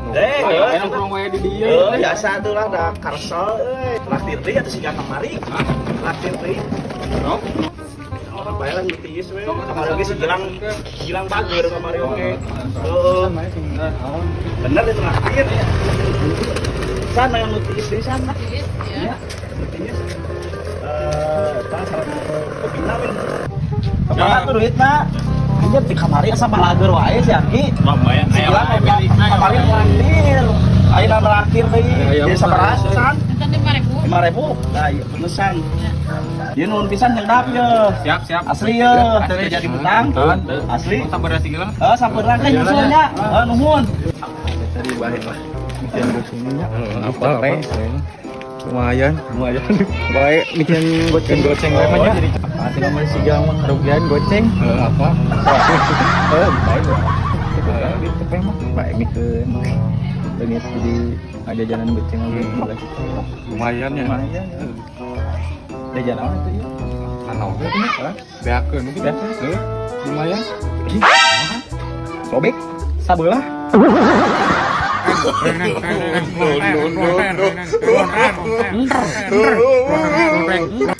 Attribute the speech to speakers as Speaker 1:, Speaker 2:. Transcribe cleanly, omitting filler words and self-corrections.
Speaker 1: Eh,
Speaker 2: Aya nongkrong wae di dieu.
Speaker 1: Eh, biasa tuh lah, da karsel euy. Traktir deui atuh siga kamari. Traktir deui.
Speaker 2: Sok.
Speaker 1: Orang bae lah nu tiis we. Kamari oge si Gilang, Gilang bager kamari oge. Heeh. Bener itu traktir. Sana yang nu tiis deui sana.
Speaker 3: Iya.
Speaker 1: Iya, nu tiis. Eh, tah salah pembina we. Kemana tuh duitna? Anjir, di kamari asa balager wae si Aki.
Speaker 2: Lumayan.
Speaker 1: Si Gilang kamari traktir. Ayeuna traktir deui. Jadi sabaraha san?
Speaker 3: Enten 5.000.
Speaker 1: 5.000. Nah, iya benesan. Ieu nuhun pisan jeung dap ye.
Speaker 2: Siap, siap.
Speaker 1: Asli ye, teu jadi hutang. Asli.
Speaker 2: Sabar sih Gilang.
Speaker 1: Eh, sampeurna teh nyusulnya. Eh, nuhun.
Speaker 4: Tadi baik lah. Bikin gocengnya.
Speaker 2: Apa apa?
Speaker 4: Lumayan.
Speaker 2: Lumayan.
Speaker 4: Baik bikin goceng
Speaker 2: goceng
Speaker 4: oh,
Speaker 2: lemanya.
Speaker 4: jadi asli nomor si Gilang mah kerugian goceng.
Speaker 2: Eh, apa?
Speaker 4: Eh, baik lah. Gitu teh mah baik bikin. Leungit jadi ada jalan goceng lagi lah.
Speaker 2: Lumayan ya.
Speaker 4: Lumayan. Jajan apa itu ya?
Speaker 2: Anu oge tuh.
Speaker 4: Hah?
Speaker 2: Beakeun mungkin.
Speaker 4: Beakeun.
Speaker 2: Heuh, lumayan.
Speaker 4: Sobek sabelah.
Speaker 2: No, no, no, no.